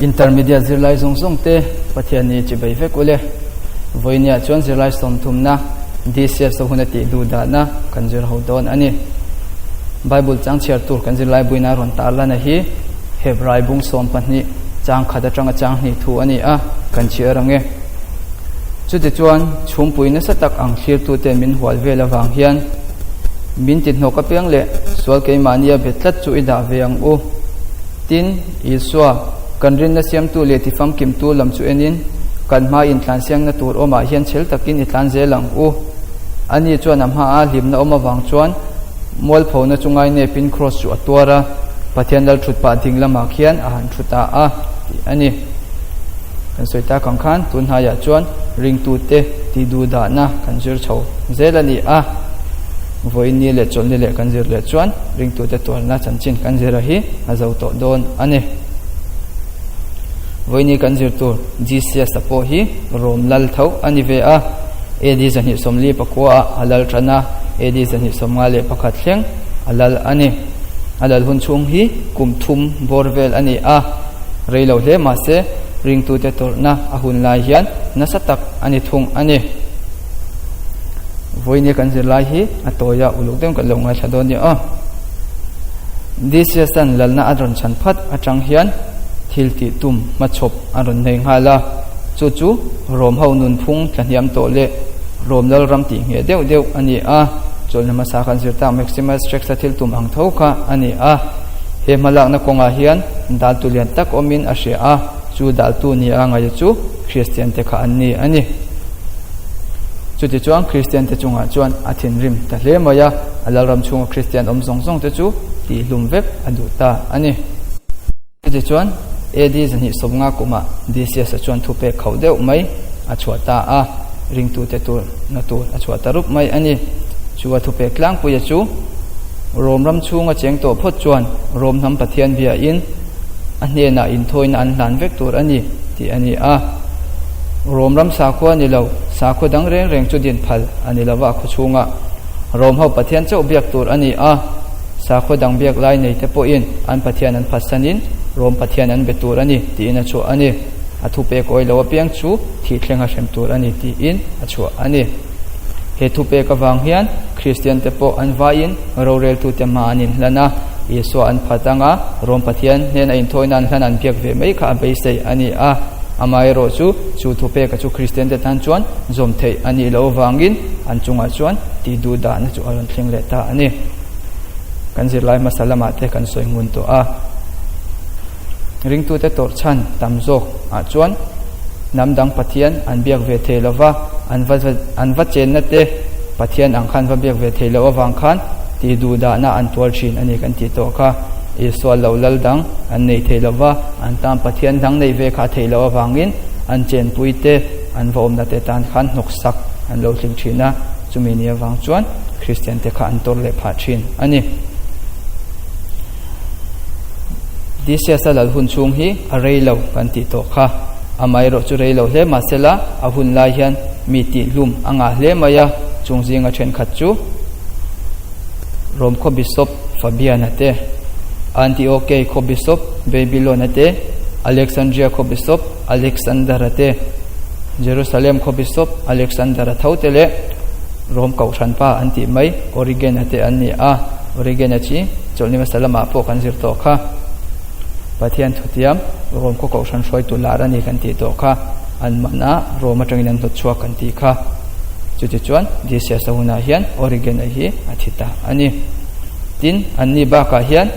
Intermediate zirlai zawng zawng te Pathian ni chi bei vek ule. Vawinia chuan zirlai sawmthumna DCS a hun a tih duh dahna kan zir ho dawn a ni. Bible chang chhiar tur kan zirlai buina rawn tarlana hi Hebrai bung 12 chang khat atanga chang hnih thu a ni a, kan chhiar ang e. Chutichuan chhumpui nasa tak ang thlirtute min hual vel avang hian min ti hnawk apiang leh sual keimahnia bet tlat chu i dah ve ang u. Tin, Isua, kan rinna siamtu leh tifamkimtu lam chu enin, kan hma intlansiangna tur awmah hian chhel takin i tlan zel ang u. Ani chuan a hmaa hlimna awm avang chuan mualphona chu ngainepin kraws chu a tuar a, Pathian lal thut pah ding lamah khian a han thu ta a, tih a ni. Kan sawi tak ang khan tun hnaiah chuan ringtute tihduhdahna kan zir chho zel a ni a. Vawiin leh chawlhni leh kan zir leh chuan ringtute tuarna chanchin kan zira hi a zo tawh dawn a ni. Vawiin kan zir tur GCS-a pawh hi Rom lal tho a ni ve a. AD 249 ah a lal tan a, AD 251 thleng a lal a ni. A lal hun chhung hi kum thum bawr vel a ni a. Rei lo hle mahse ringtute tawrhna a hun lai hian nasa tak a ni thung a ni. Vawiin kan zirlai hi a tawi a, uluk deuhin kan lo ngaithla dawn nia aw. DCS-a'n lalna a rawn chhan phat atang hian thil tih tum hmachhawp a rawn nei nghal a, chu chu Rom ho nunphung tlahniam tawh leh Rom lalram tih ngheh deuh deuh a ni a, chawlhna hmasa kan zir tak Maximus Rex-a thil tum ang tho kha a ni a. He hmalakna kawngah hian daltu lian tak awmin a hria a, chu daltu nia ngaia chu Kristian te kha an ni a ni. Chutichuan Kristian te chungah chuan a thinrim ta hle mai a, a lalram chhunga Kristian awm zawng zawng te chu tihhlum vek a duh ta a ni. Chutichuan AD 250 kumah Decius-a chuan thupek khauh deuh mai a chhuah ta a, ringtute turna tur a chhuah ta rup mai a ni. Chu a thupek tlangpuia chu Rom ram chhunga cheng tawh phawt chuan Rom hnam Pathian biain a hnenah inthawina an hlan vek tur a ni tih a ni a. Rom ram sakhua a ni lo, sakhua dang reng reng chu din phal a ni lova a khaw chhungah Rom ho Pathian chauh biak tur a ni a. Sakhua dang biak lai nei te pawhin an Pathian an phatsanin Rom Pathian an be tur a ni tiin a chhuah a ni. A thupek awi lo apiang chu thih thleng a hrem tur a ni tiin a chhuah a ni. He thupek avang hian Kristian te pawh an vaiin roreltute hma an inhlan a, Isua an phat anga Rom Pathian hnena inthawina an hlan an biak ve mai kha a beisei a ni a. Amaherawh chu, chu thupeka chu Kristian te tan chuan zawm theih a nih loh avangin an chungah chuan tih duh dahna chu a rawn thleng leh ta a ni. Kan zirlai hmasa lamah te kan sawi ngun tawh a. Ringtute tawrh chhan tam zawk ah chuan hnam dang Pathian an biak ve thei lo va, an va an va chenna te Pathian ang khan va biak ve thei loh avang khan tih duh dahna an tuar thin a ni kan tih tawh kha. Isua lo lal dang an nei thei lo va, an tan Pathian dang neih ve kha a theih loh avangin an chenpui te an va awmna te tan khan hnawksak an lo tling thin a, chumi ni avang chuan Kristian te kha an tawrh leh phah thin a ni. DCS-a lal hun chhung hi a rei lo kan tih tawh kha. Amaherawh chu rei lo hle mahsela a hun lai hian mi tihhlum a ngah hle mai a, chung zinga thenkhat chu Rom khaw Bishop Fabian-a te, Antiochei khaw Bishop Babylon-a te, Alexandria khaw Bishop Alexander-a te, Jerusalem khaw Bishop Alexander-a tho te leh Rom kohhranpa an tih mai Origen-a te an ni a. Origen-a chi chawlhni hmasa lamah pawh kan zir tawh kha. Pathian thutiam Rom khaw kohhran hruaitu lar a ni kan tih tawh kha. An man a, Rom atangin an hnawt chhuak kan tih kha. Chutichuan Decius-a hunah hian Origen-a hi a thi ta a ni. Tin, anni bakah hian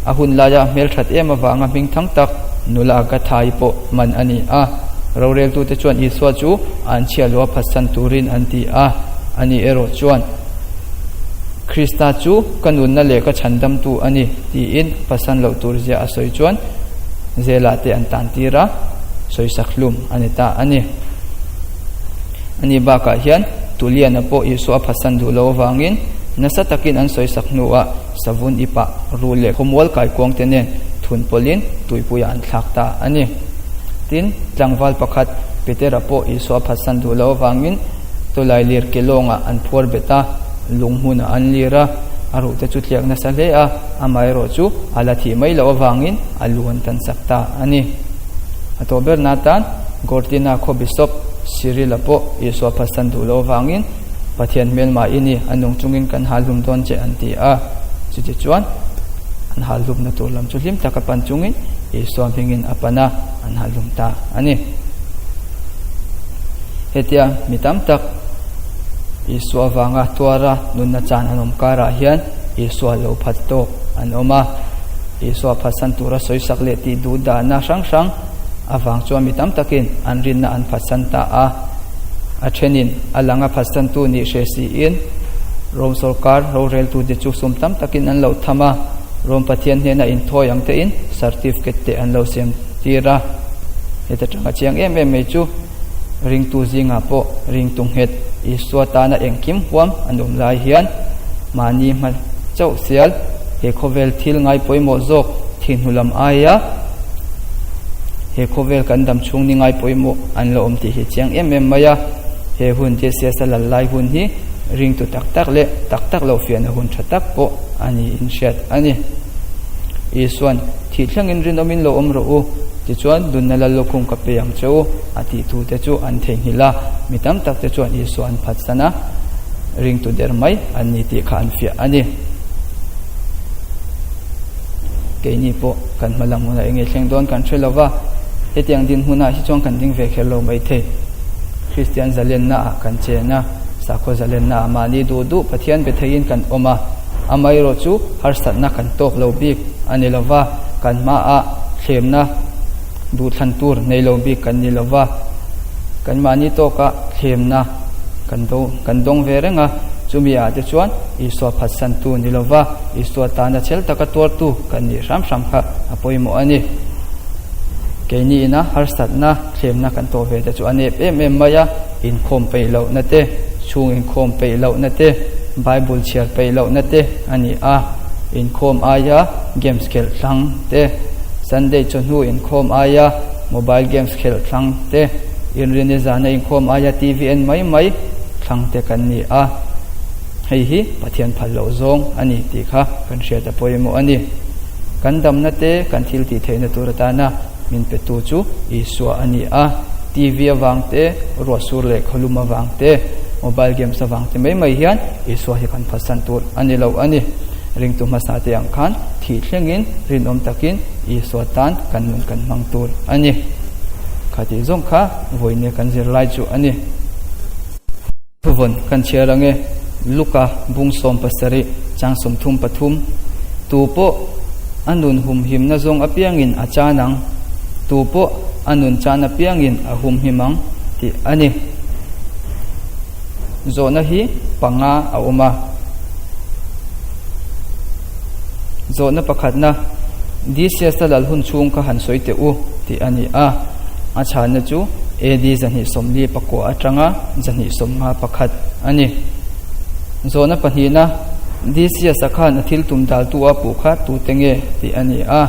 a hun laia hmelthat em avanga hming thang tak nula Agatha-i pawh man a ni a. Roreltute chuan Isua chu an chhia lua phatsan turin an ti a, ani erawh chuan, Krista chu ka nunna leh ka chhandamtu a ni, tiin phatsan loh tur zia a sawi chuan Zela te an tan tir a, sawisak hlum a ni ta a ni. Ani bakah hian Tuliana pawh Isua a phatsan duh loh avangin nasa takin an sawisak hnuah savun ipah rul leh khawmual kaikuang te nen thun pawlhin tuipuiah an thlak ta a ni. Tin, tlangval pakhat Petera pawh Isua a phatsan duh loh avangin tawlai lir ke lawngah an phuar bet a, lung hmunah an lir a, a ruh te chu tliak nasa hle a, amaherawh chu a la thih mai loh avangin a lu an tan sak ta a ni. A tawh ber na tan Gortina khaw Bishop Cyril-a pawh Isua phatsan duh loh avangin Pathian hmelma i ni, a nung chungin kan hal hlum dawn che an ti a. Chutichuan an hal hlumna tur lam chu hlim taka pan chungin Isua hmingin a pan a, an hal hlum ta a ni. Hetia mi tam tak Isua vanga tuara nunna chan an awm karah hian Isua lo phat tawk an awm a. Isua phatsan tura sawisak leh tih duh dahna hrang hrang avang chuan mi tam takin an rinna an phatsan ta a. A thenin a langa phatsantu nih hre siin Rom sawrkar roreltute chu sum tam takin an lo tham a, Rom Pathian hnena inthawi ang tein certificate te an lo siam tir a. Heta tanga chiang em em mai chu ringtu zingah pawh ringtu nghet Isua tana engkim huam an awm lai hian mahni hma chauh sial he khawvel thil ngai pawimawh zawk thihnu lam aia he khawvel kan dam chhung ni ngai pawimawh an la awm tih hi chiang em em mai a. He hun Jesiasa lal lai hun hi ringtu tak tak leh tak tak lo fiahna hun tha tak pawh a niin hriat a ni. Isua'n, Thih thlengin rinawmin lo awm rawh u, tichuan dunna lal lukhum ka pe ang che u, a tih thute chu an theihnghilh a. Mi tam takte chuan Isua an phatsan a, ringtu der mai an ni tih kha an fiah a ni. Keini pawh kan hma lam hunah enge thleng dawn kan hre lo va, hetiang dinhmunah hi chuan kan ding ve kher lo maithei. Kristian zalenna ah kan chen a, sakhaw zalenna ah mahni duh duh Pathian be theiin kan awm a, amaherawh chu harsatna kan tawk lo bik a ni lo va, kan hmaah thlemna duhthlan tur nei lo bik kan ni lo va, kan mahni tawkah thlemna kan do kan dawng ve reng a, chumi ah te chuan Isua phatsantu ni lo va, Isua tana chhel taka tuartu kan nih hram hram kha a pawimawh a ni. Keini ina harsatna thlemna kan tawh ve te chu a nep em em mai a, inkhawm peih lohna te, chhung inkhawm peih lohna te, Bible chhiar peih lohna te a ni a, inkhawm aia games khelh thlang te, Sunday chawhnu inkhawm aia mobile games khelh thlang te, inrini zana inkhawm aia TV en mai mai thlang te kan ni a, hei hi Pathian phal loh zawng a ni tih kha kan hriat a pawimawh a ni. Kan damna te kan thil tih theihna tur atana Min petu chu Isua a ni a, TV avang te, ruahsur leh khawlum avang te, mobile games avang te mai mai hian Isua hi kan phatsan tur a ni lo a ni. Ringtu hmasa te ang khan thih thlengin rinawm takin Isua tan kan nun kan hmang tur a ni. Khatih zawng kha vawinia kan zirlai chu a ni. Thuvawn kan chhiar ang e, Luka bung 70 chang 33, Tu pawh a nun humhimna zawng apiangin a chan ang, tu pawh a nun chan apiangin a humhim ang tih a ni. Zawhna hi panga a awm a. Zawhna pakhatna, DCS-a lal hun chhung kha han sawi teh u tih a ni a. A chhanna chu AD 249 atanga 251 a ni. Zawhna pahnihna, DCS-a khan a thil tum daltu a puh kha tute nge tih a ni a.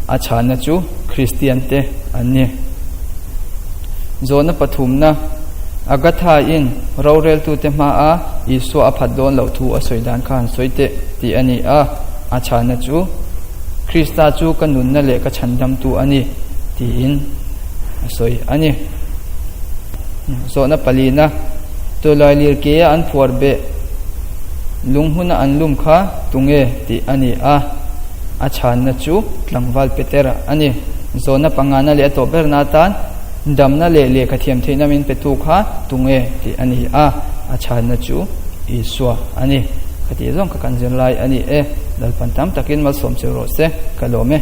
A chhanna chu Kristiante an ni. Zawhna pathumna, Agatha-in roreltute hmaa Isua a phat dawn loh thu a sawi dan kha han sawi teh tih a ni a. A chhanna chu, Krista chu ka nunna leh ka chhandamtu a ni tiin a sawi a ni. Zawhna palina, Tawlailir kea an phuar beh lunghuna an lum kha tunge tih a ni a. A chhanna chu tlangval Petera a ni. Zawhna pangana leh a tawh berna atan damna leh lehkha thiam theihna min petu kha tunge tih a ni a, a chhanna chu Isua a ni. Ka tih zawng kha kan zirlai a ni e. Lalpan tam takin malsawm che rawh se, ka lawm e.